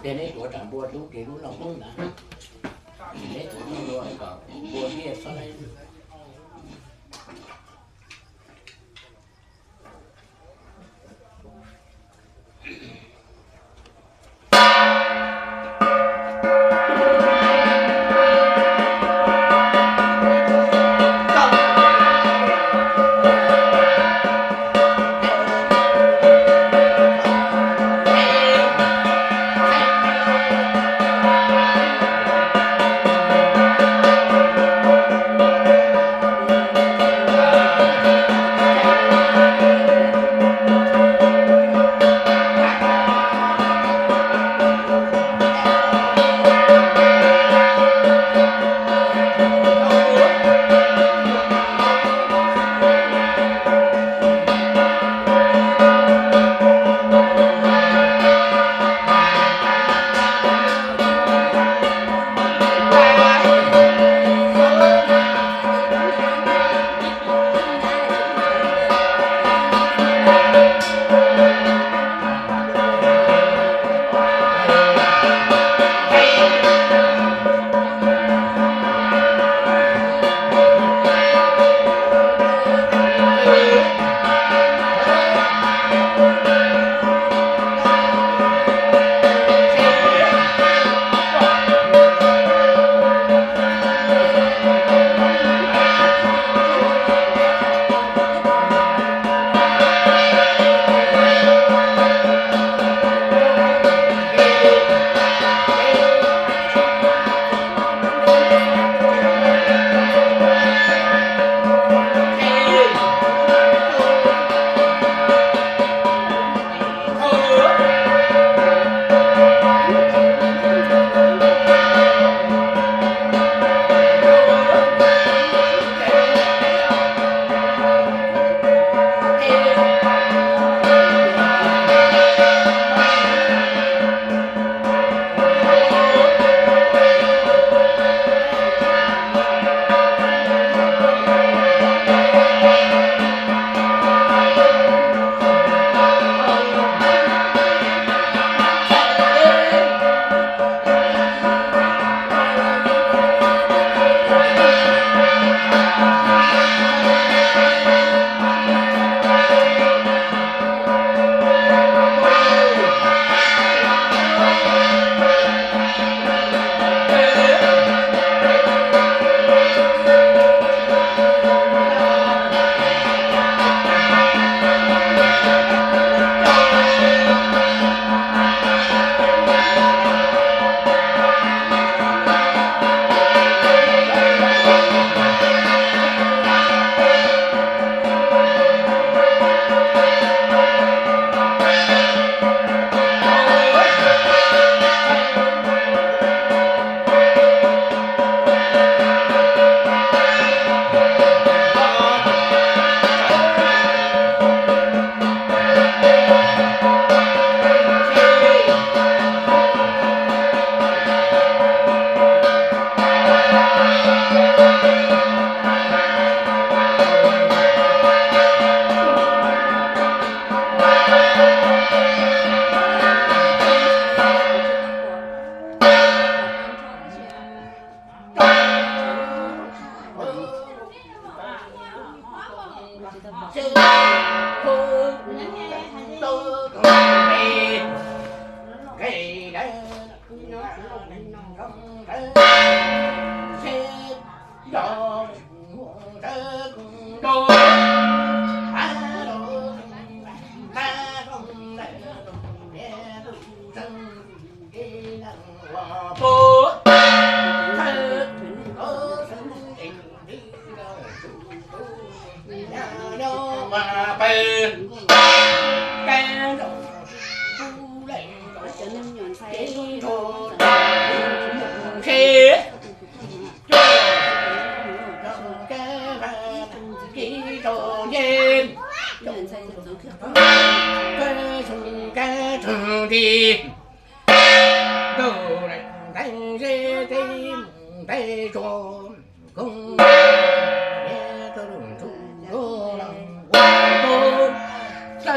Ces neb tuav tsam npua tub kev lub lauj koob ntawd, neb tuav npua kom npua thiaj txhob laib.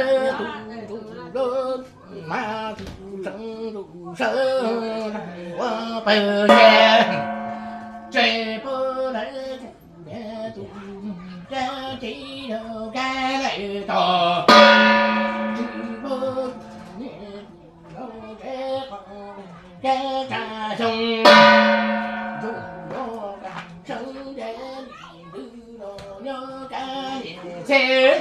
Tus tus lub mas tus tseeb tus sawv ua pawg xe, tsev pub lawv tus tsev kab lawm tog, tsis pub tus niam tus laus tsev qhov tsev tsa xyoo, tus yuav kab seeb nce ntws los nyob kab niam txheb.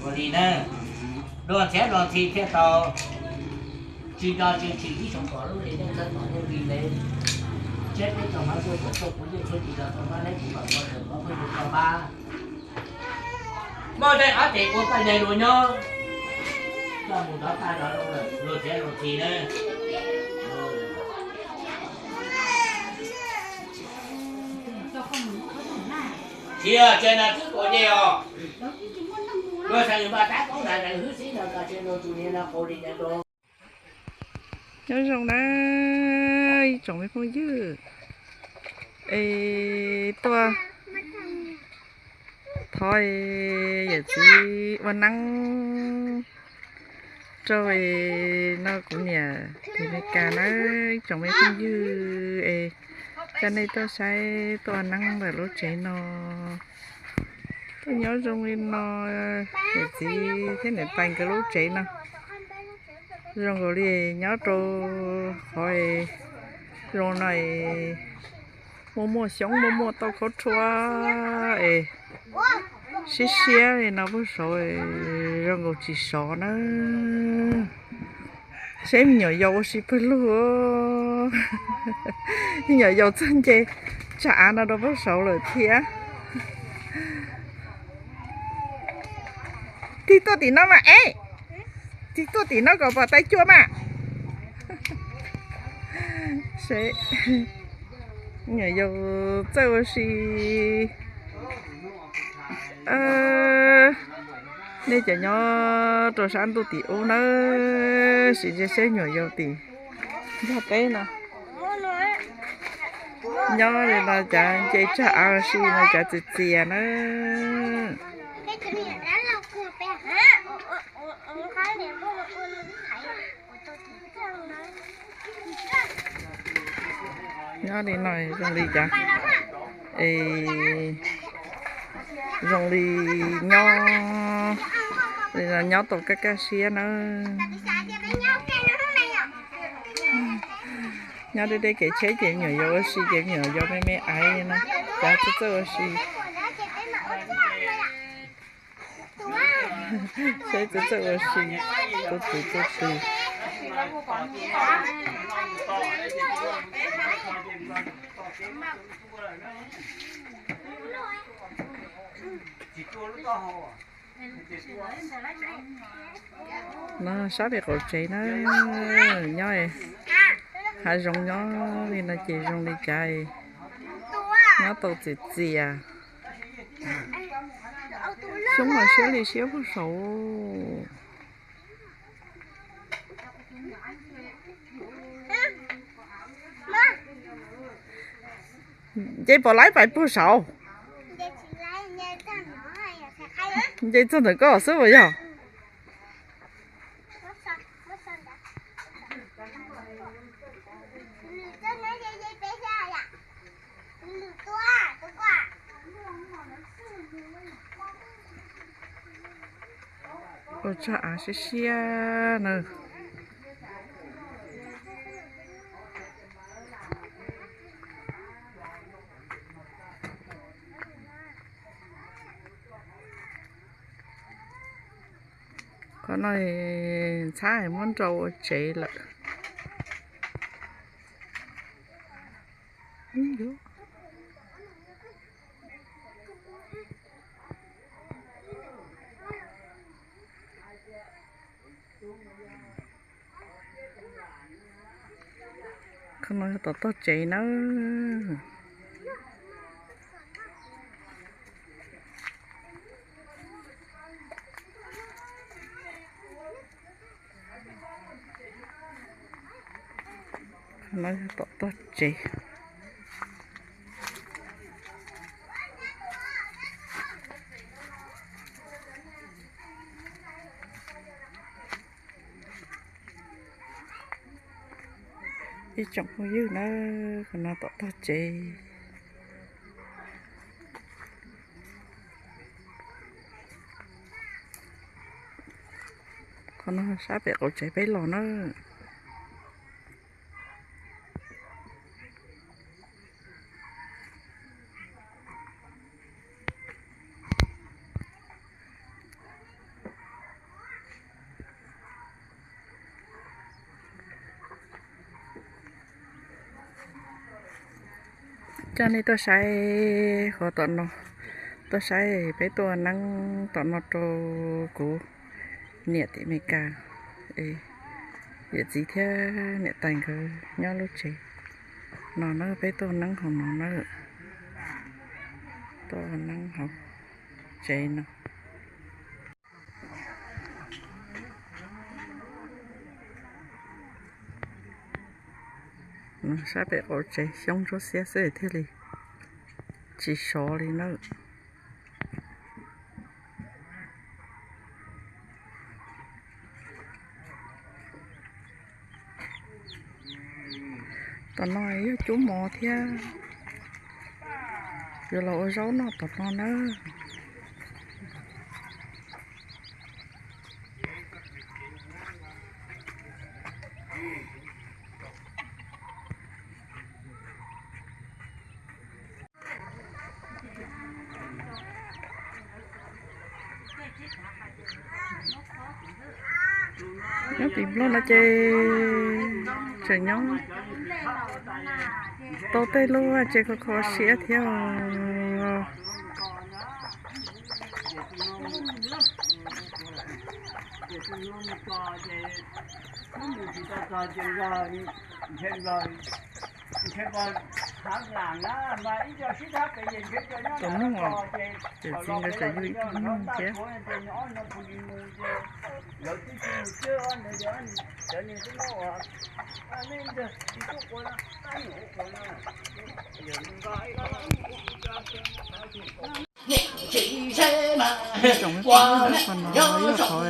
Ua li na, luag txhiab luag ntxhi thiaj tau tsis nco tsis tsim ib tsoom pom lub li nej txawj pom nej li ntev. Tsiab peb tsoom hmab tuaj txawm tuaj kuv yeej tshuaj tsis nco tau mab neb kuv pam ko tawm ko pheej tus tau pab. Muaj tej qab ces ua paj yawg luag nyob, koj mus nrov tag nrov zoo lawm luag txhiab luag ntxhi na. Tsis yog tsev no twb kaum yej os. Luag xav yus npaj tab koob nrad nws hwb xib no ko tsev no tus niam no qau li cas rau. Nyob zoo na ib tsoom me phooj ywg, es tuaj thov yawm txiv ua neeb rau no kuv niam tim Amelikas na ib tsoom me phooj ywg es coj nej tuaj saib tuaj ua neeb ntawm lub tsev no. Tuaj nyob zoo li no, yawm txiv thiab niam tais nkawd lub tsev no zoo nkaus li nyob rau qhov zoo no es muaj muaj xyoob muaj muaj tauj khaub rhuab es siab siab li no puag saud zoo nkaus tsis sov na. Saib me nyuam yaus ua si pawg lug, me nyuam yaus txawj nce tsag av no rau puag saud lawm thiab. Tig tuaj tim no mas es, tig tuaj tim no kom pom tais cua mas. Seb, me nyuam yaus txawj ua si. Nej cov nyob rau sab ntuj tim ub nawb, sim ntsia seb nyuam yaus tim Nplog teb no. Nyob li no cas nce tsag av si no cas txias txias na. Nyob li no zoo li cas, zoo li nyob, nyob tau kaj kaj siab na. Nyob deb deb kev tsheb ces me nyuam yaus ua si ces me nyuam yaus me me aiv no, cas txawj txawj ua si. Seb txawj txawj ua si, tus tus tus tus. No sab pem qaum tsev na, nyob hav zoov nyob li no ces zoo li cas, nyob tau txias txias. Xyoob mas siab li siab puag saud. Nce pom laib pais puag saud. Nce txog ntawm koj xwb puas yog? Ua tsag av siab siab na. Qhov no ntxhab muab nrau ua tsev lawm. Qhov no yog tom toj tsev nawb. No yog tom tog tsev. Ib tsoom phooj ywg na, qhov no tom tog tsev. Qhov no sab pem qaum tsev peb los na. Coj nej tuaj saib qhov tom no, tuaj saib peb tuaj ua neeb tom no rau kuv niam tim Amelikas, yawm txiv thiab niam tais nkawd nyob lub tsev no na, peb tuaj ua neeb hauv no na, tuaj ua neeb hauv tsev no. Sab pem qaum tsev xyoob ntsuab xiab xwb thiaj li tsis sov li na. Tom no yog cub mov thiab, yuav los ua zaub noj tom no na. Nyob tim Nplog no ces tseem nyob tau tej lub tsev kho kho siab thiab os. Tus Hmoob os, yawm txiv nkawd tseem yug ib tug Hmoob thiab. Tsoom me phooj ywg, qhov no yog qhov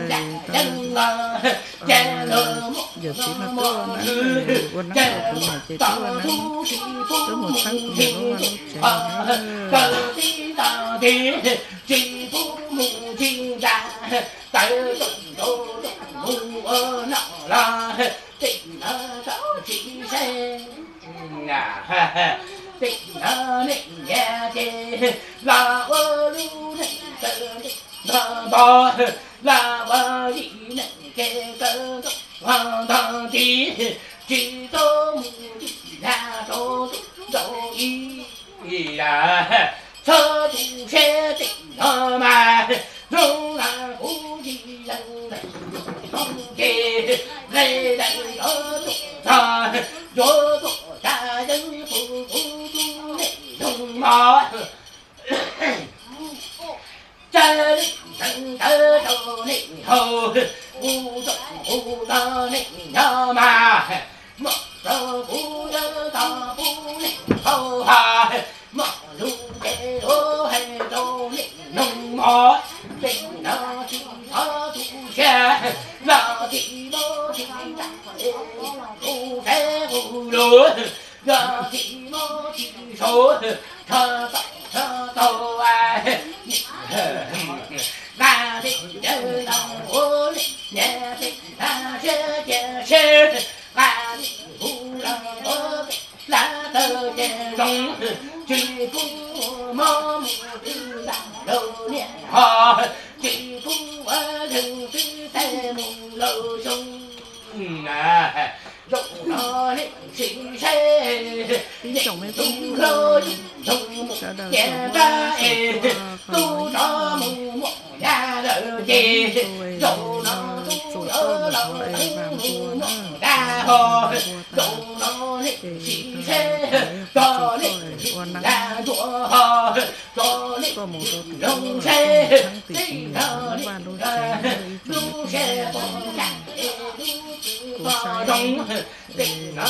yawm txiv no twb ua neeb, ua neeb rau kuv niam ces twb ua neeb, twb mus txheeb kuv niam lub vaj lub tsev na. Tej no nej nyiam ces los ua lub neej tawm nto nto, los ua yim neej ces tawm nto nto ntij, tsis tau mus tsis nag rau rau ib yam. Txhob tu siab tej no mas, hnub no kuv tsis yeej neeg ces, nqe daim yuav tuaj txog, yuav tuaj tsa yeeb pum kuv tub nej yoog mog. Tsa leej tseev tawv rau nej haus, kuv tsoom kuv tog nej nyob mas, muaj rau kuv yawg tog kuv nej haus ha, muaj lus ces yuav hais rau nej noog mog. Tej no tsis txhob tu siab, los tsis muab tsis tsa, kuv saib kuv lus, los tsis muab tsis sau, rho tau rho tau. Nqa tej cawv los ua nej nyiam tej nqa siab cia siab, nqa tej hu los ua tej lab tawg ces zoo, tsis pub mob mus twb ntam laus niam ho, tsis pub ua leeg twb txaij mus laus xyoo. Zaum no nej sim saib, nej tus hlob yeej zoo mus tiag kab es, tub rov mus muaj yaj lawm ces, zaum no tub rov los teeb mus muaj dag ho, zaum no nej sim saib, tso nej dag ntsuav ho, tso nej zoo saib, tej no nej lub siab pom yaj es lub tw pom zoo, tej no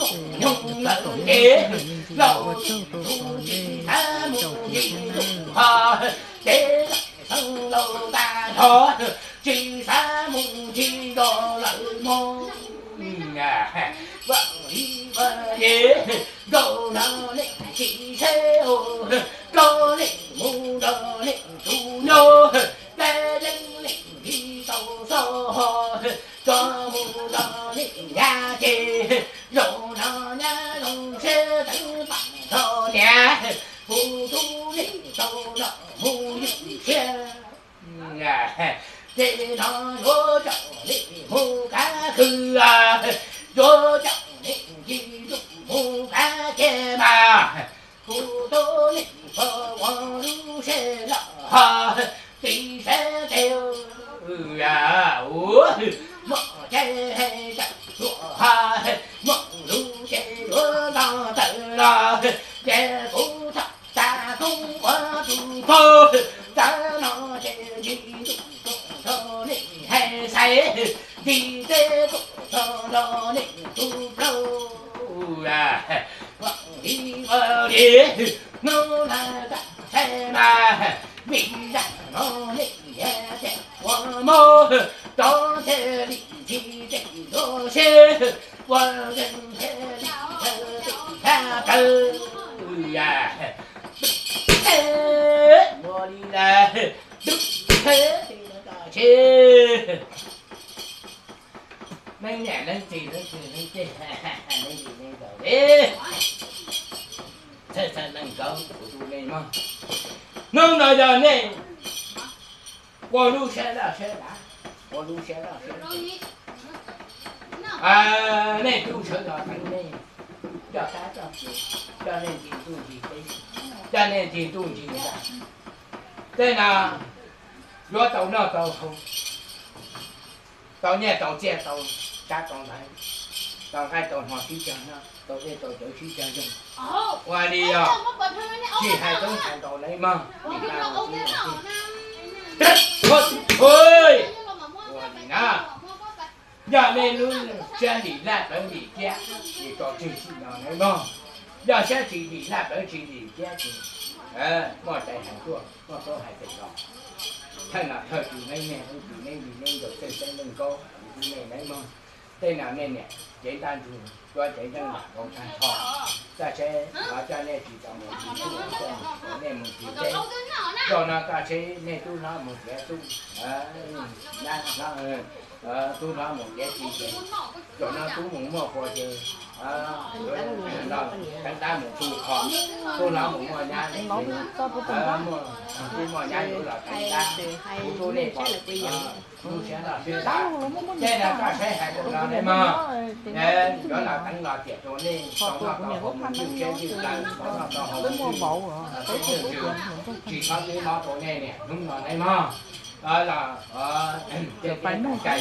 mus nyoog lawm ces los ua tsaug rau qhov nej caum kuv thiab na. Ces xeev laus tag nrho tsis xav mus ntsib zos lawm mog. Vaj li vaj li, nkaus no nej tsis seb, nrog nej mus nrog nej tus nyuj, peb leeg nej nti tau xov, tso mus nrog nej nyab ces, zaum no nyab zoo siab teev pam nrog niam, kuv tub nej tau los mus ywj siab. Ces no yuav coj nej mus kav khw, yuav coj nej ncig ntuj mus kav kev mas, kuv tub nej puas ua lub siab loj ho, tis saib tes, muaj tsev tawm tuaj ho, muaj lub tsev yuav nto tawm los, ces kuv txhom tsa koob ua tus pog, tsav no ces ncig ntuj tuaj nrog nej hais xaiv, ncig teb tuaj nrog nej tus plaub. Vaj li vaj li, hnub no tag saib mas, vim zaj no nej niam tias ua mob, rov thiaj li ntxhi tej nruab siab, ua zeeg thiaj li ntawd tej thab plawv. Ua li ntawd, neeb niam neeb txiv neeb kwv neeb tij, neeb tij neeb nkaus li, txhawj txhawj neej nkaub kuv tub nej mog. Hnub no yog nej ua lub siab loj siab dav, ua lub siab loj siab dav, nej tub sawv los teev nej, coj qab coj kev, coj nej ncig ntuj ncig teb, coj nej ncig ntuj ncig nrag. Tej no yuav tau noj tau haus, tau nyiaj tau txiaj, tau tsab tau ntawv, tau nqaij tau hno sib cog noj, tau dej tau cawv sib cog yoog. Ua li os, tsis hais tub hais ntau nawb mog, vim ta ua li na. Yog nej lub siab lim laj plawv lim ciab, ces tso tseg txij no nawb mog. Yog siab tsis lim laj plawv tsis lim ciab ces muaj tais hais tuaj, muaj plaub hais pem los. Thawj no thawj tus neeb niag neeb txiv neeb txiv neeb nkaus txawj xeeb neej nkaub kuv tub nej nawb mog. Tej no nej niam cev ntaj ntsug, tuav cev nreej lam nkaus tag nrho. Txaj seb qhov coj nej tsis tau mus tsis txuj, nej mus tsis teb. Zaum no txaj seb nej tub hlob mus tiav tub, tub hlob mus tiav txiv ces, zaum no tub mus muaj puas ces, teev dab mus txuj kho, tub hlob mus muaj nyab ces, tub muaj nyab yuav los teev dab, kuv tub nej pom lub siab loj siab dav. Tej no txaj seb hais zaum no nawb mog, yuav los teev los tiam rau nej tau noj tau haus mus ywj siab ywj plawv, tau noj tau haus mus ywj siab ywj plawv, tsis txhob twb mob rau nej niam hnub no nawb mog. Los tej pais muaj cai,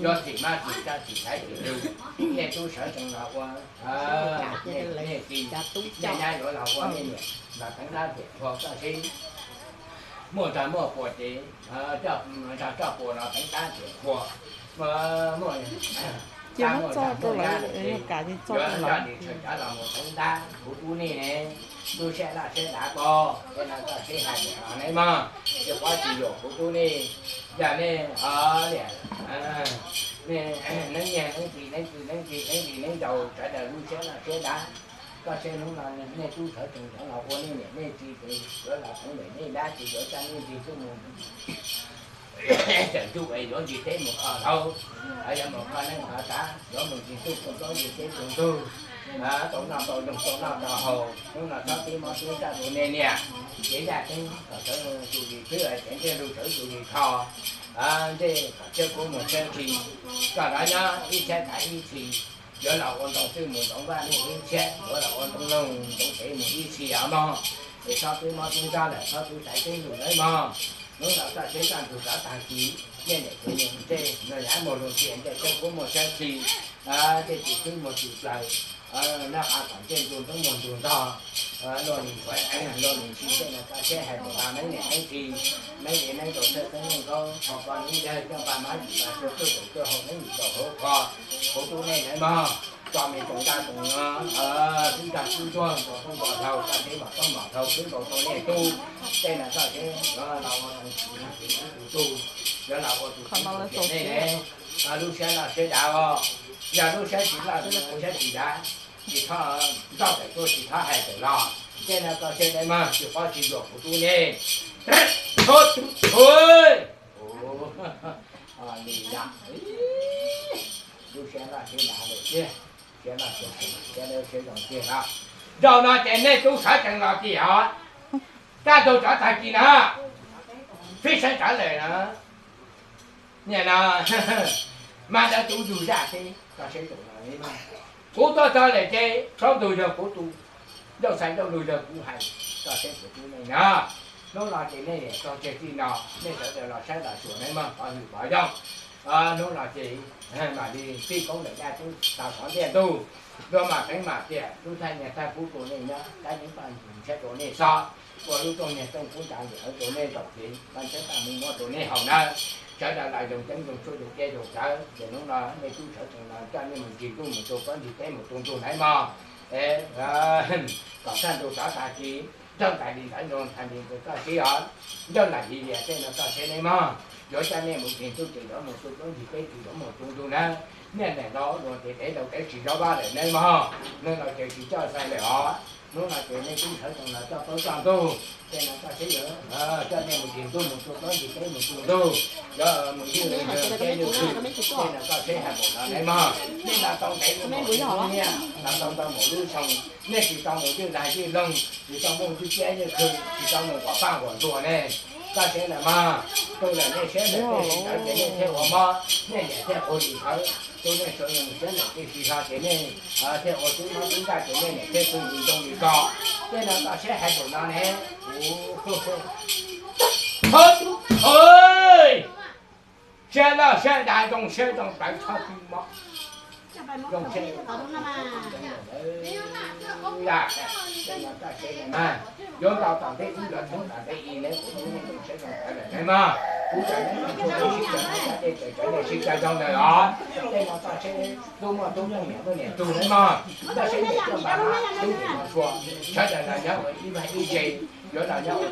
yuav txim mab txim tsaj txim xaiv txim lug, nej tub sawv tsees los ua, nej txiv, nej nyab yuav los ua nej niam, los teev dab tiam qhua txoj seb muaj nrog muaj puas ces, nrog coj puas los teev dab tiam qhua, muaj, muaj, muaj nyab lawm ces yuav coj nim sawv cav los mus teev dab, kuv tub nej ne, lub siab loj siab dav pog, tej no txoj seb hais tias no nawb mog, ces qhov tsis yuam kuv tub nej, yog nej, nej, neeb niag neeb txiv neeb kwv neeb tij neeb txiv neeb nkaus sawv daws lub siab loj siab dav, txoj seb hnub no nej tub sawv tsees los ua nej niam nej txiv ces yuav los teev nej dab ces yuav coj nej ntsis tuaj mus tawm ntuj es yuav ntsis teb mus kho hlau, yuav mus kho neej kho tav, yuav mus ntsis tuaj mus txob ntsis teb tus ntug, tau noj tau yoog tau noj tau haus, hnub no txhob twb mob twb tsaj rau nej niam, cev yaj ceeb kom sawv txuj lim twb, cev ntiag lug sawv txuj lim kho, ntsej kom tshiab kub mus tshiab txhis, kom nrov nyob ib tshaib tav ib txhis, yuav los ua ntoo twj mus ntoo vaj mus ib tshaib, yuav los ua ntoo loog ntoo tev mus ib txhis os mog. Es txhob twb mob twb nrog lawm txhob twb xaiv twb lug nawb mog. Hnub no txoj seb txoj ntug rov tag kis, nej niam kuv mus ntsej no yav muag lug ntxhias ntsej tshaib kub muaj tshaib txhis, ntsej tsis twb muag tsis plaws, noj qab tom ntsej ntug ntoob muag ntug ntog, luaj nim, luaj nim tsis tej no koj saib hais npaum no, neeb niam neeb txiv, neeb txiv neeb tau thawj xeeb neej koob, ho koj neeb yawg coj npaj mab yim npaj tsua tuaj tawm tuaj hau neeb yim tau hauv kho, kuv tub nej nawb mog, tso me tsoom dab tsoom no, tub nrag tub ntsuag, tub npog hlau, koj saib mom toob mom hlau, twb nkaus tau nej tub, tej no koj saib los ua tau txiv tus tub, yuav los ua tus txiv tus tiam nej ne, lub siab loj siab dav os, yog lub siab tsis loj, lub siab tsis dav, tsis txhob nrauj tawm tuaj, tsis txhob hais tawm los, tej no koj saib nawb mog, tsis paub tsis ntsuam kuv tub nej. Li no, lub siab loj siab dav lawm tiag, siab loj siab dav, siab zoo tiag no. Zaum no ces nej tub sawv tsees los tiag os, kaj ntug tsov tag kis na, fij seeb tsawv lawm na. Niam no, mas ntawd tub ntug zaj teb, koj saib tus no, kuv tuaj txog lawm ces saub ntug yog kuv tus, ncauj xais ncauj lug yog kuv hais, koj saib kuv tub nej na. Hnub no ces nej niam txog tseg txij no, nej sawv daws los saib los xyuas nawb mog, pov hwm pov yoog. Hnub no ces mam li fij koob lawm daj tub tau qhov ntiaj ntug, dua mam teev mam tiam, lub thaj niag thaj kub rau nej nyob, kab yeeb paj ntsig ntshiab rau nej txhob, ua lub rooj niag rooj kub nrad lim hawv rau nej zaum kev, paj ntshiab paj mus muab rau nej haus nawb. Sawv daws los zoo ceeb zoo tshuaj zoo dej zoo cawv, ces hnub no nej tub sawv tsees no coj nej mus ncig ntuj mus tu plaub ncig teb mus tu ntug nawb mog. Kom kaj ntug tsov tag kis, nrauj ntais li ntawd zoo tag li ntawd koj saib os, ncauj ntais li lias tej no koj saib nawb mog. Yuav coj nej mus ncig ntuj ces yuav mus tu plaub ncig teb ces yuav mus tu ntug nawb. Niaj niam no luag ces dev laus dev tsis zaub vaj lawm nawb mog, hnub no ces tsis coj xais lawm os. Hnub no ces nej tub sawv tsees no coj plaub coj ntug, tej no koj saib, coj nej mus ncig ntuj mus tu plaub ncig teb mus tu ntug, yuav mus ywj ywj teb ywj khw, tej no koj saib hais npaum no nawb mog. Nej los tau ntev mus nyiaj, los tau ntau mus lub xyoo, nej tsis tau mus ywj lag ywj loog, tsis tau mus ywj teb ywj khw, tsis tau mus kom paj kom ntuag ne. Koj saib lawm mog, tu lawm nej siab lawm tej sawv daws ces nej thiaj ua mob, nej niam thiaj qhuas lim hawv, tu nej sawv ntxov siab lawm tej sawv daws ces nej thiaj ua tub mob tub ntsaj ces nej niam thiaj tu ntoo li ko. Tej no koj saib hais npaum no ne, kuv, siab loj siab dav zoo siab zoo plawv txhob tib mob. Zoo siab, yuav ntau tom ntej ib yuav thoob tom ntej ib ne, kuv tub nej zoo siab zoo plawv lawm ne mog. Kuv tsaws nej tsis tshua sib tsaws no, tej tsaws tsaws nej sib tsaws zoo lawm os. Tej no koj saib tub muaj tub muaj niam muaj niam tug ne mog. Koj saib niam tuaj npaj mab tub niam no tshua, sawv daws los nyob ua ib vaj ib tse, yuav los nyob ua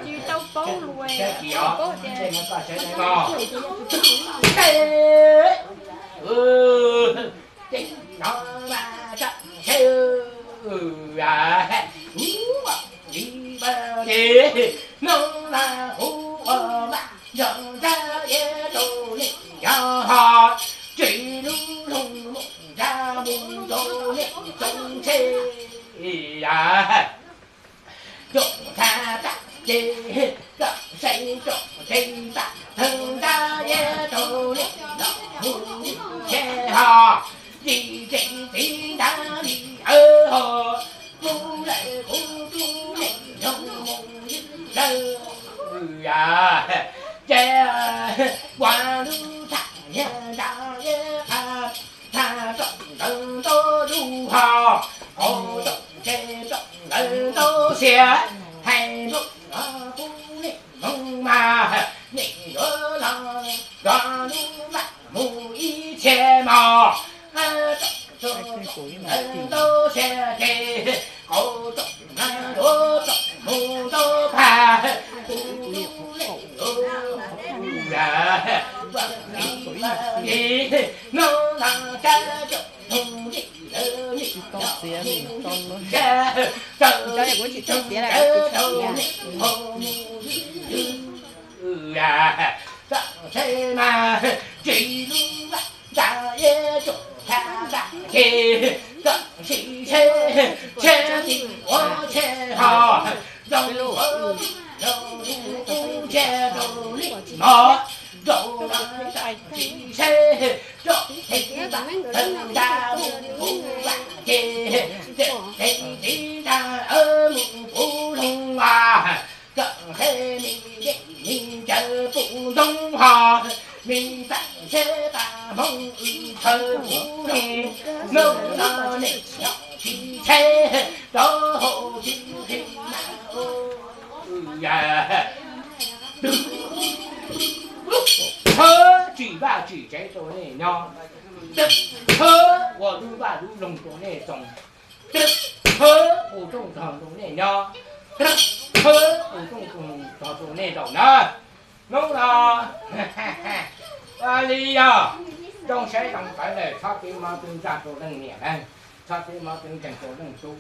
tsis tau paub lus, siab kis os. Tej no koj saib ne mog. Ces no mas tsa, hnub no kuv ua mas yog nrab yeb rau nej yog ho, tsis lub loog mus nrab mus rau nej tsoom tseg. Tsoom tha tsa ces kom saib tsoom tseg tsa, thawj nrab yeb rau nej los mus tseg ho, tsis tseem txiv nrab li awb ho, kuv lawm kuv tub nej nyob mus lawm. Ces ua lub thaj niag nrab yeb qha, thaj tsoom ntawd ntau dub ho, hauv tsoom tseg tsoom ntawd ntau xiav, hais nplooj no kuv nim noog mas nim yuav los nrog lub vaj mus ib txhia mos. Tsoom ntawd ntau xiav ces hauv tsoom ntawd yuav tsoom mus ntau phaj, kuv nim yuav mus li no los tsab tsoom ntawd nim tau xiav nim tau ntawd tau nim ho mus txawm ntshe mas tsis lub vaj nrab yeb tsoom tha nrab ces kom sim ntshe ntshe tsis ua ntshe ho zoo ua zoo ua ntshe rau nim mos rau no tsis ntshe rau tib nrab thawj nrab mus puv vaj ces tib nrab mus puv loog mas kom ntshe me dej me cawv puv ntoob ho me pam ntshe pam hmoov wb chaw puv loog no no nim tsis ntshe Rov hauv tib qhib na, yam thawb tsim vaj tsim tsev rau nej nyob, thawb ua lub vaj lub loog rau nej txoos, thawb ua rooj tog rau nej nyob, thawb ua rooj tog rau nej zaum na. Hnub no li yog zoo siab zoo txawv lawm, txhob twb mob twb ntsaj rau leej niam na, txhob twb mob twb nkeeg rau leej tub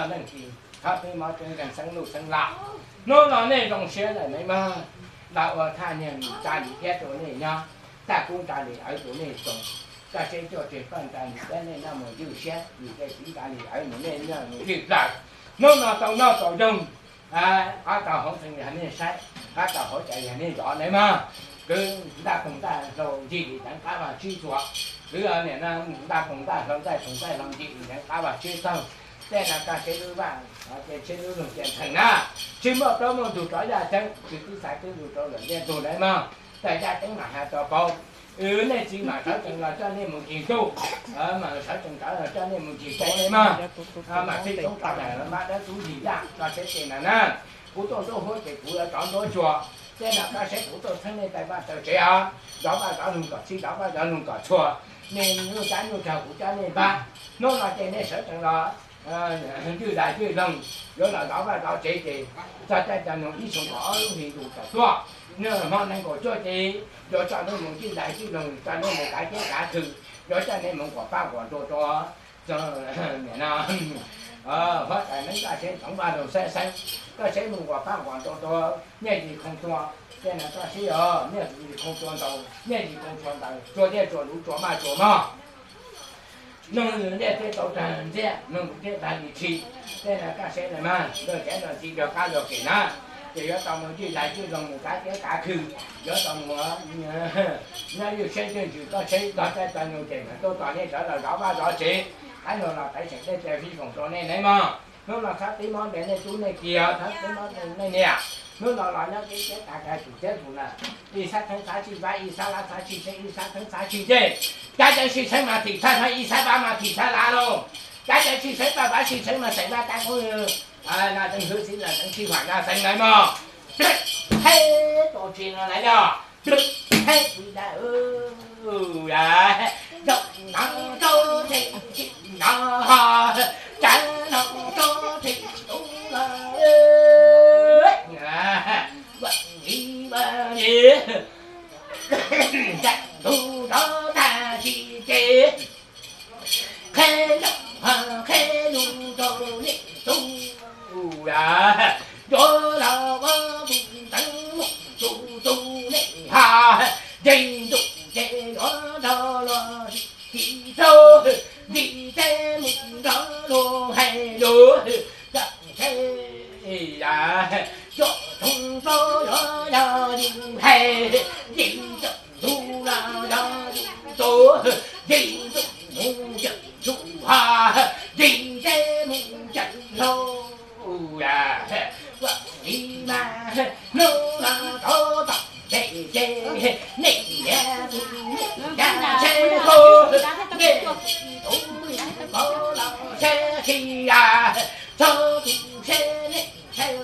leej tij, txhob twb mob twb nkeeg xeeb luj xeeb laj. Hnub no nej zoo siab lawm ne mog, los ua thaj niag tsa li thiab rau nej nyob, thaj kub tsa li awv rau nej txoos, koj seb cuaj tseg paj tsa li thiab nej noj mus ywj siab, yus tej txiv tsa li awv mus nej noj mus ywj plaws. Hnub no tau noj tau yoog, qab tau hauv tsees yog nej saib, qab tau hauv tsees yog nej zov ne mog. Kwv ntaj koog ntaj hlau ncig li teev qab vag tsib txuas, kwv niam no ntaj koog ntaj hlau ntaj koog ntaj hlau ncig li teev qab vag tsib txaug. Tej no koj seb lub vaj, ces seb lub loog cia ntxheeg na, tsis muaj plaub muaj ntug rov yaj ceeb, tsis tib xav twb ntug rau lawm ntiaj tug na mog. Tej yaj ceeb mam has tau pauv, nej txiv mam sawv tsees los coj nej mus ncig ntuj, mam sawv tsees rov los coj nej mus ncig tsev ne mog. Mam txij toob tag mam dawb tub ncig yaj tso tsev ces na na. Kuv tuaj nruab huab ces kuv yuav rov nruab xyuas. Tej no koj seb kuv tuaj txheeb nej taw vaj taw tsev os, zov vaj zov loog kom txhij zov vaj zov loog kom txhua, nej nyuj cab nyuj tsaug kuv coj nej npaj. Hnub no ces nej sawv tsees los ywj zais ywj loog, yuav los zov vaj zov tsev ces txog caij txog nyoog ib xyoo kaum ob lub hlis ntuj tawm tuaj, hmo nees nkaum cuaj ces yuav tso nej mus ywj zais ywj loog, tso nej mus kav kiab kav khw, yuav coj nej mus nquam paj nquam nruas rau niam no. Huab tais neeb koj seb tsoov vaj loog xeeb xeeb, koj seb mus nquam paj nquam nruas rau nyiaj yim khoo txhua, tej no koj seb os, nyiaj yim khoo txhua ntau, nyiaj yim khoo txhua ntawd, tsuas nyiaj tsuas luv tsuas maj tsuas mog. Noog nws ntiaj teb tau tag ntxiab, noog nws thiaj tag li tshis. Tej no koj seb na mas, luag tsev luag txi luag qab luag pem na, ces yuav tau mus ywj zais ywj loog mus kav kiab kav khw, yuav tau mus nyob ywj siab ywj ntsws koj seb tog caij tog nyoog ces mam tuaj tos nej sawv daws zov vaj zov tsev, qab nyoog los peb tseem dej cia fij foom rau nej ne mog. Hnub no txhob tib mob ntes nej tub nej kiv, txhob tib mob ntes nej niam. Hnub no los nyob ib kiab tag kais tsum thiab tsum na, ib sab theeb xav sij vab, ib sab lab xav sij theeb, ib sab theeb xav sij ncej. Cab cawv sij theeb mas thim thaj no, ib sab vab mas thim thaj lab lauj. Cab cawv sij theeb, paj vab sij theeb mas xeem vab tab koob no teev hwv txiv no teev sij vam no xeem na mog. Hej, tus tsis no lawm yog hej da, zaum no rau tsis no, tsav no rau tsis tub no, vaj ib vaj ib, tsav ntug rov tag tsis ces. Qheb nrooj qheb lug rau nej tub, yuav los ua tus teev mus tus tub nej ha, nce ntuj nce los nrog luag ris plaub, nce teb mus nrog luag hais lus, kom seb yog coj tsoog plaub los yog yus hais, nce coj ntug los yog yus tub, nce ntuj mus cawm ntug ha, nce teb mus cawm hlau. Ua li mas hnub no tau tom ntej ces nej niam tus niam cas tsheb kho, nej tus niam kaus los tsheb khi ya, txog tus tsheb nej tsheb.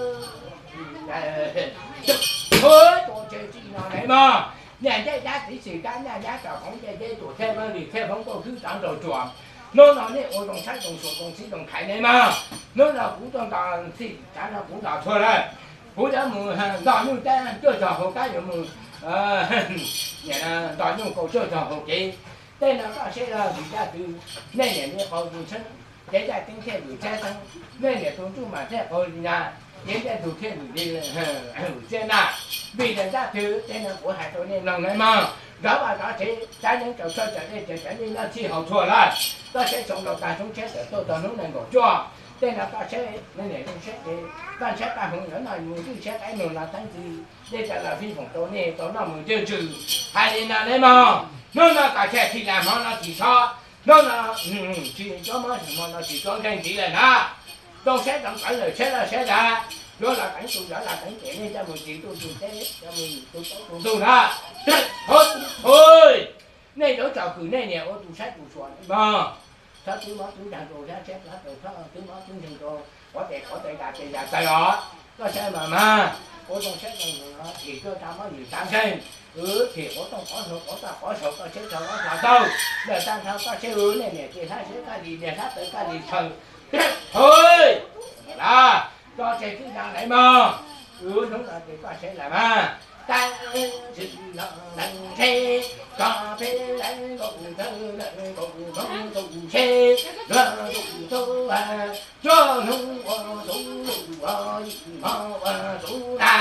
Ua tus tsheb tsis no ne mog, niam ncej dab txiv xwm kab nyaj nyab tsom hmoov ncej deb tuam thiaj Vaj Lis thiaj Hmoob Kauj Khwb rov nraug tsuas. Hnub no nej ua zoo saib zoo xyuas zoo txhib zoo khaiv ne mog. Hnub no kuv tuaj nto txhij tsav no kuv nto txhua lawm. Kuv yuav mus nto nyuj cab cuaj caug hauv kab yuav mus nto nyuj kaus cuaj caug hauv kev. Tej no koj seb los vim dab tsi nej niam li qaug li tsheb, ces daj teeb thiaj vwm tsheb teeb, nej niam tus ntsuj mas thiaj qaug li na, ces ntiaj tug thiaj vwm li vwm txiaj na. Vim li dab tsi tej no kuv hais rau nej mloog na mog. Zov vaj zov tsev, tsav yeeb tsaws tshaj tsaws dej tsaws tsav nej noj txhij haus txhua lawm. Koj seb xyoo laus tag xyoo tshiab tawm tuaj txog hnub nees nkaum cuaj, tej no koj seb nej niam zoo siab ces koj ntshiab koj hmoov yuav noj mus ywj siab qaib nug los teeb txiv, dej tsaws los fij foom rau nej tau noj mus ywj ntsws. Hais li no ne mog, hnub no kom tsam thim lam hmo no thim tsho, hnub no tsis tsuab mob hmo no tsis tsuab nkeeg ntxiv lawm na. Zoo siab zoo txawv lawm siab loj siab dav, yuav los teev tus yuav los teev ces nej coj mus ncig ntuj tus teb, coj mus ncig tus teb tus ntug na. Hu, nej yuav tsom kwm nej niam ua tus saib tus xyuas mog. Txhob twb mob twb nkeeg rau sab tsheb, txhob twb mob twb nkeeg rau quav tes quav tes, da tes da tes os. Koj saib mas mas, ua zoo saib zoo no, thim tuaj rau mob yws tsav ntseg, wb thim quav tooj quav hlau quav toj quav saum koj tsheb rau ob hlau tau. Lawm tag nrho koj seb wb nej niam ces hlab seb koj li niag hlab tawv koj li tshaw. Hwj, los tso tseg twb zoo lawm mog. Wb hnub no ces koj seb lawm mas. Tab sis no neeg ntshe, koj peb lawv nkaus thawj lawm nkaus hmoob nkaus ntshe, luag nkaus tub, tsuag hnub ua tub lus, yim hmo ua tub na.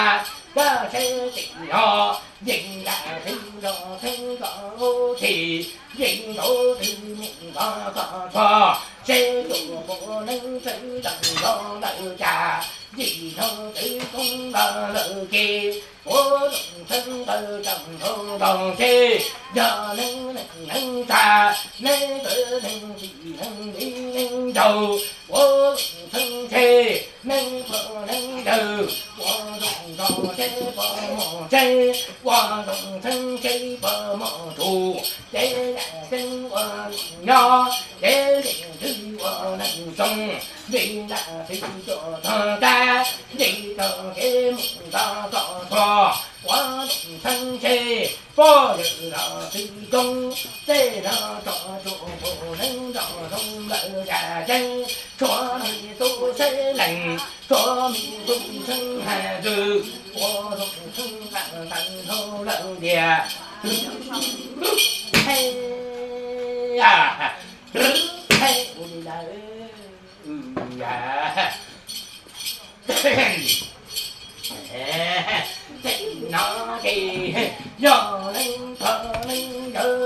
Koj seb tim no yeej nram teb nrog theeb koj lub thim, yeej nkaus twg mus nrog koj txhua, seb yuav puas neeb txawj zoo los lawm cas, yim hmo twv koob los lawm ces, puav leej txheeb tawm tsoom nrog nrog seb yog neeb neeg neeb tsa, neeb tawv neeb txim neeb viv neeb ncaus, puav leej txheeb seb neeb pog neeb yawg, ua zoo nrog seb pog mog seb, ua zoo txheeb seb pog mog tsuj, ces yam txheeb ua nyob, ces ntev twg ua neeg zoo, vim nram teb tuaj tog kab, nce tog kev mus nrog koj txhua, ua zoo txheeb seb pog yawg los twv koob, tej no tso tsuas puas neeb nrog zoo lawm yam tseeb, tshuav me tub seb lees, tshuav me tub txheeb hais lwm, ua zoo txheeb tawm tawm dhau lawm tiag. Hej, hej, ua li ntawd. Tej no ces yog neeb pog neeb yawg,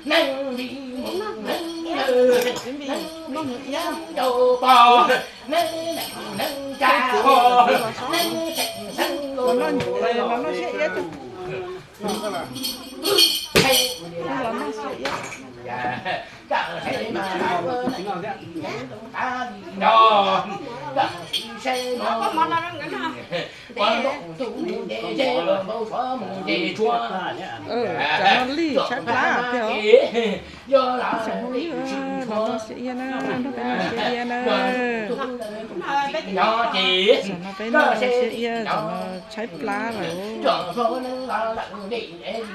neeb viv neeb yawg, neeb viv neeb ncaus pog, neeb neeg neeb tsa pog, neeb tseem xeeb los noj siab iab. Koj hais mas, koj hais saib no, ua nkaus ntuj mus ces zeb, ua npau suav mus ces tshuav. Cov no lij tshaib plab tiag. Yog los tsis tshuav, noj siab iab na, nrog peb noj siab iab na. Nyob ces, zaum no peb noj siab iab, zaum no tshaib plab lawm. Tsom npau neeb los lawm li,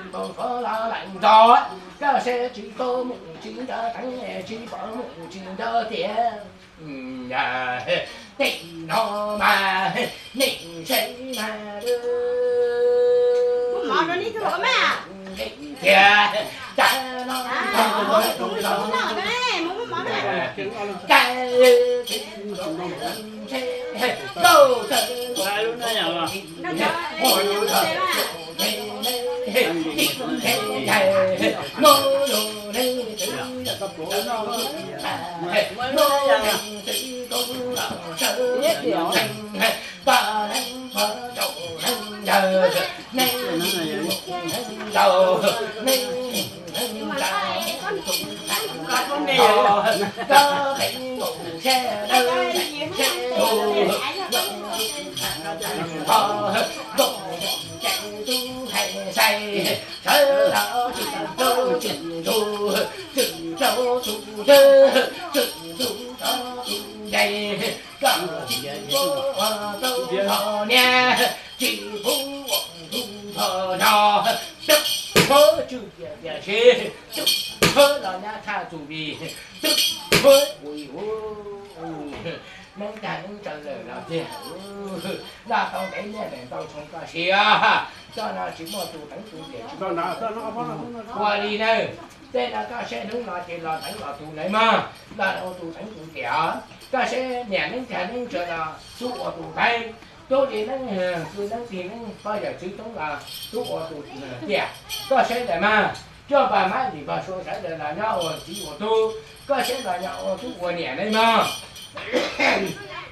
npau suav los lawm nrog, koj seb tsis pom mus tsis nco teev, tsis pom mus tsis nco tiag. Tej no mas nej seb mas, tiag, cas no, cas, cas, Sawv los tswm rau tswm ntug, tswm rau tus twg, tswm ntug rau tus ncaig, koj tsis pub ua tub nrog niam, tsis pub ua tub nrog yawg, tub tswj tiam tiam sis, tub los nyab tshaj tus vim, tub ua neeb tag neeb tsaws lawm los tiag. Noj tau ntev niaj daim ntau tshooj koj siab, koj no tsis muaj tus teev tus tiam tsis muaj tus ua li nawb. Tej no koj saib hnub no ces los teev los tus lawv mog, los ua tus teev tus tiam. Koj saib niam neeb tag neeb tsaws los tub ua tus teev, tub li neeb kwv neeb tij neeb pog yawm txwv coob los tub ua tus tiam. Koj saib ntawm mas, coj pas mab lim pog sua sawv daws los nyob ua txiv ua tub, koj saib los nyob ua tub ua niam nawb mog.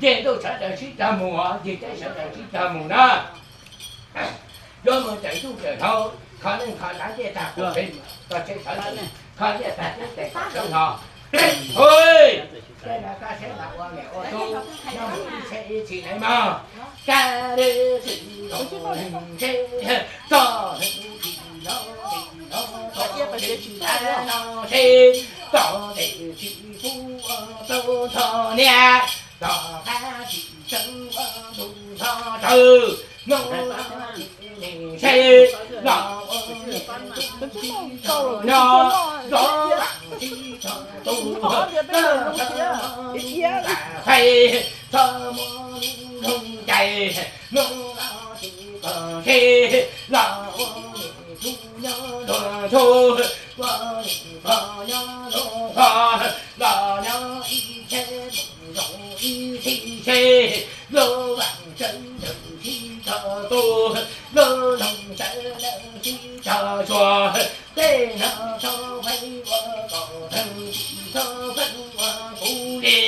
Ces ntuj sawv daws sib cog mus, ces teb sawv daws sib cog mus na. Yuav mus raws ntuj raws hlau, kho neej kho tsav ntiaj tag kuv pem, koj tseem sawv, kho ntiaj tag teb tes koj sawv hlo. Hwj, tej no koj saib los ua niam ua tub nyob mus ib txhiab ib txhis nawb mog. Kab li tsis zoo neeg ntshe, txoj neeg tsis zoo tsis zoo, txoj neeg tsis zoo Txog tes tsis pub ua tau txho niab, txog qab tsis tseeb ua tus txho tsawv. Hnub no tsis neeg seb los ua tsis txog nyob, zov vam tsis txog tu, koj txhob muab tus tas fais, txhob muab lub nroog cais. Hnub no tsis txog seb los ua niam tub nyob luag ntsuag, ua niam pog nyob luag pog, los nyob ib txheb mus zoo ib txhij seb, lub vam tsawv ntawd tsis txog tu, lub nroog tsawv ntawd tsis txog suav. Tej no txhob feeb ua kom theej, tsis txhob feeb ua kuv li.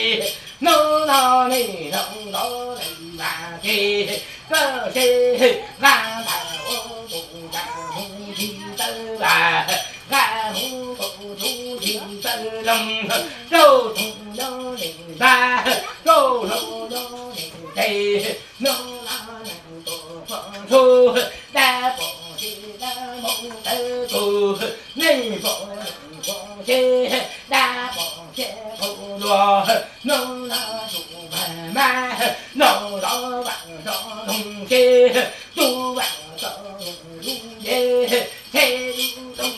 Hnub no nej los ntov lawm vam ke, koj seb nqa npam ua tus npam mus tsis txawj vam, nqa mus ua tus tsis txawj loog. Rau tug nyob neeg npab, rau hlau nyob neeg tes, hnub no neeg tuam pom ntsuj, dab pom seb dab mus tawv tus, neeg pom neeg pom seb dab pom seb qhau dua. Hnub no tus mag mab, no zov vam zov loog seb, tus vam zov loog lub nce, seb lub loog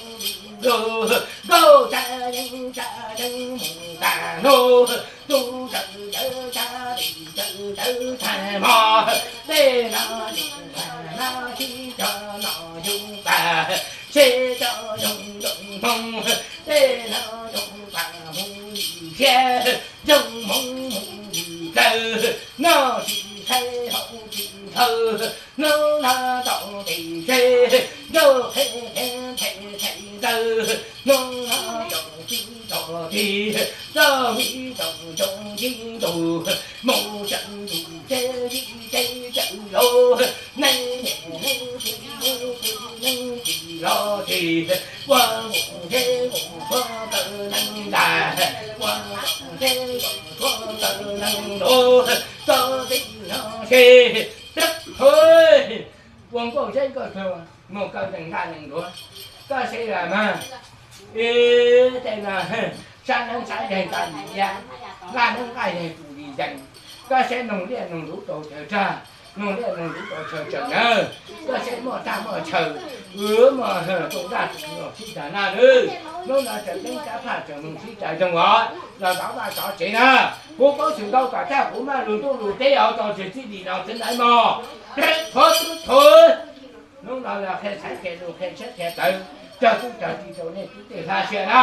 lub lug, nkauj tsa yeeb tsa yeeb mus tas hnub, tus tsawv tsawv tsa li tsawv tsawv tag hmo. Tej no tus mag mab sib cog no yug tas, seb cov yoog yoog hmoo, tej no yoog tas hmoo yim siab, yoog hmoo hmoo yim plawv, noj tsis tshaib haus tsis ntshaw. Hnub no tau pem seb, nkauj qhe qhe nthe nthe ntawd, hnub no tau tsis tau tig, txoj vij tau tau tsis ntus, mus tseem ntus teb vij teb tseem laus, neeg niam neeg txiv neeg txiv neeg tsis los tsis, ua nkaus ntseb nkaus tshuab tawm neeg ntas, ua nkaus ntseb nkaus tshuab tawm neeg ntuv, txoj teb no seb, ua nkauj ntseb nkauj tshuab, mus kaw neeg ntas neeg ntuv, koj seb mas. Ib teg no, sab neeb sab yeeg nqa li iab, nqaj neeb nqaj yeeg tus li yees, koj seb noog liaj noog luv tau chaw rag, noog liaj noog luv tau chaw tseem nawb, koj seb muaj raj muaj chaw, muaj tau raj tau sib tag naj nawb. Hnub no tseem teeb rab phaj tseem moog sib tag zoog os, los zov vaj zov tsev na. Kuv paub xwm ntau kom tag kuv maj lug ntuj lug teb os, tau tsis txij li no xwb nawb mog. Thov tub thov, hnub no los qhia xaiv qhia lug qhia tsheb qhia tawv, cog tub cog tij rau nej tub tej hla sia na.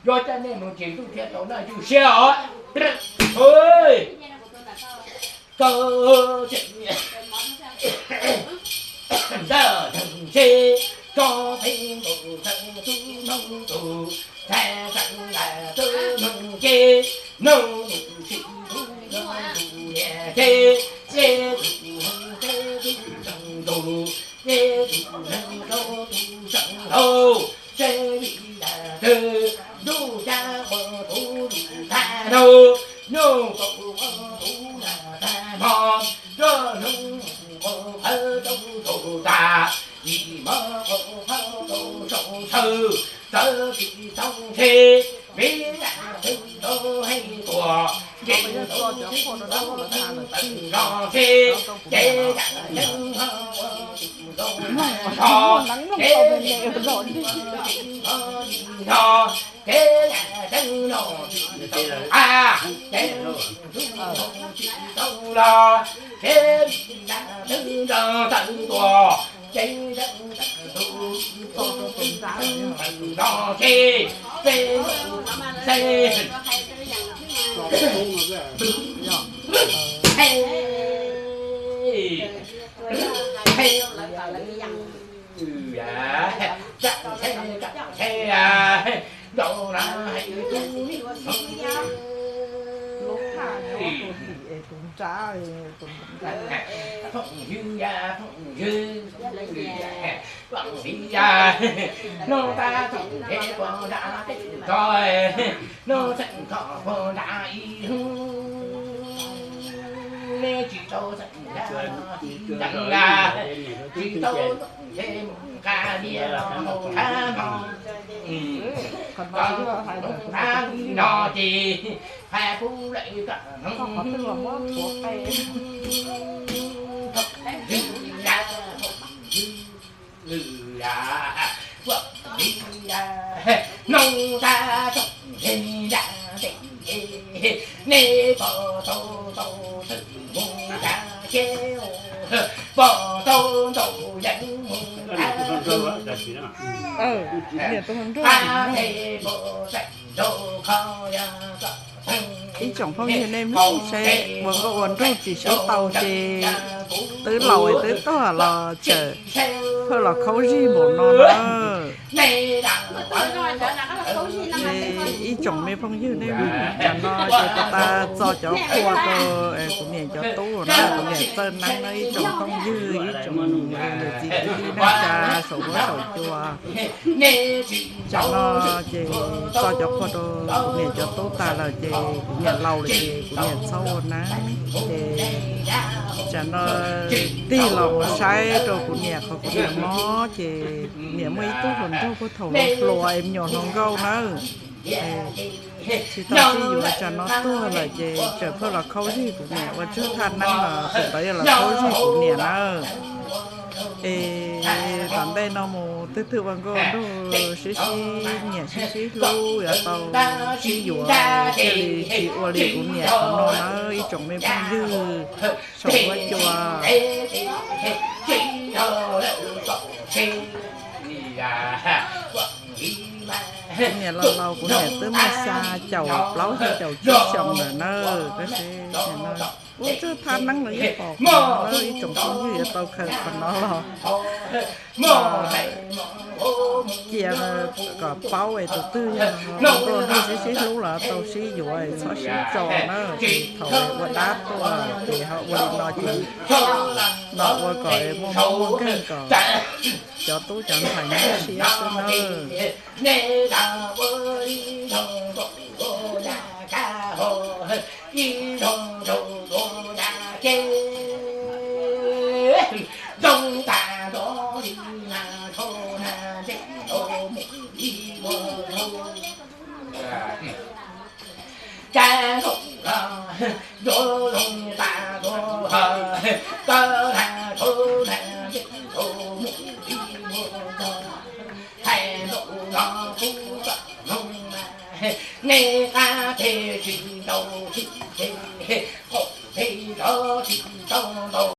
Yuav coj nej mus tsis ntuj thiaj tau noj ywj siab os. Koj ntawd ntshe tso peb nkaus txawm tub noog tus, txhais txawm lam tub noog ces, noog tus tsis tub noog tus niam ces, ces tus noog ces tub noog tus, ces tus noog rau tus seem laus, seb vim yam twg ntuj cab ua kuv lus tag nrho, nyob kaum ua kuv lus tag hmo, nrog hnub mus qhuav qhawv rau thaum tas, vim mob qhuav qhawv rau saum sawv, sawv tsis tau ntshe, vim yam twg tau heev tuaj, nce tau tsis tau tawm los ntshe, ces yam yeeb ho ua tus zoo tag nrho, ces yam yeeb ho ua tus zoo tag nrho, ces yam yeeb no tsis tau qab, ces tub zoo tsis tau los, ces yam yeeb nrog tawm tuaj, ces yam yeeb tawm tuaj, tawm los ntshe, ces yam yeeb nrog tawm tuaj, ces phooj ywg, phooj ywg, phooj ywg, hnub tab tom nrhiav puag nram tej tog, hnub tseem kho puag nram ib hnub, neb tsis tau txeem nrhiav los tsis ntees, tsis tau nrhiav mus nqa liaj los haus tshab hmo. Qhov no yog hais ntawm tus no ces hais pub lawm, koj qhov twg los muab tuav qe. Ib tsoom phooj ywg, nej mloog seb ua nkauj ua nraug tsis sib tau ces twb laus twb tuag los tseem pheej los khaub zig npaum no na. Ib tsoom me phooj ywg, nej mloog tsam no ces puas tas txo cov qhua rau kuv niam cov tub na, kuv niam txawj neeb na ib tsoom phooj ywg, ib tsoom niam txiv kwv tij neej tsa saum huab saum cua. Tsam no ces txo cov qhua rau kuv niam cov tub tas lawm ces kuv niam laus lawm ces kuv niam txhob ua neeb ces tsam no tig los mus saib rau kuv niam qhov kuv niam mob ces niam muaj ib tug hluas nraug puag thaum hluas es me nyuam hluas nkauj nawb. Tsis tau sib yuav, tsam no tuag lawm ces tseem pheej los khaub zig kuv niam, ua tsawg thaj neeb los thaum ntawd yog los khaub zig kuv niam nawb. Es tom ntej no mus twb twb ua nkauj nraug sib sib nyiam sib sib hlub yuav tau sib yuav, thiaj li tsis ua li kuv niam qhov no na ib tsoom me phooj ywg saum huab cua. Kuv niam laus laus, kuv niam twb muaj xya caum plaub xya caum tsib xyoos lawm na, tab sis ua tsawg thaj neeb los yeej pom qhov no, ib tsoom phooj ywg yuav tau khaws qhov no los cia kom paub es tus twg yog nkauj nraug sib sib hlub los tau sib yuav, txhob sib tso na. Thaum ua dab tuaj ces ho ua li no ces no ua kom muaj mob muaj nkeeg kom cov tub cov ntxhais nyuaj siab xwb nawb.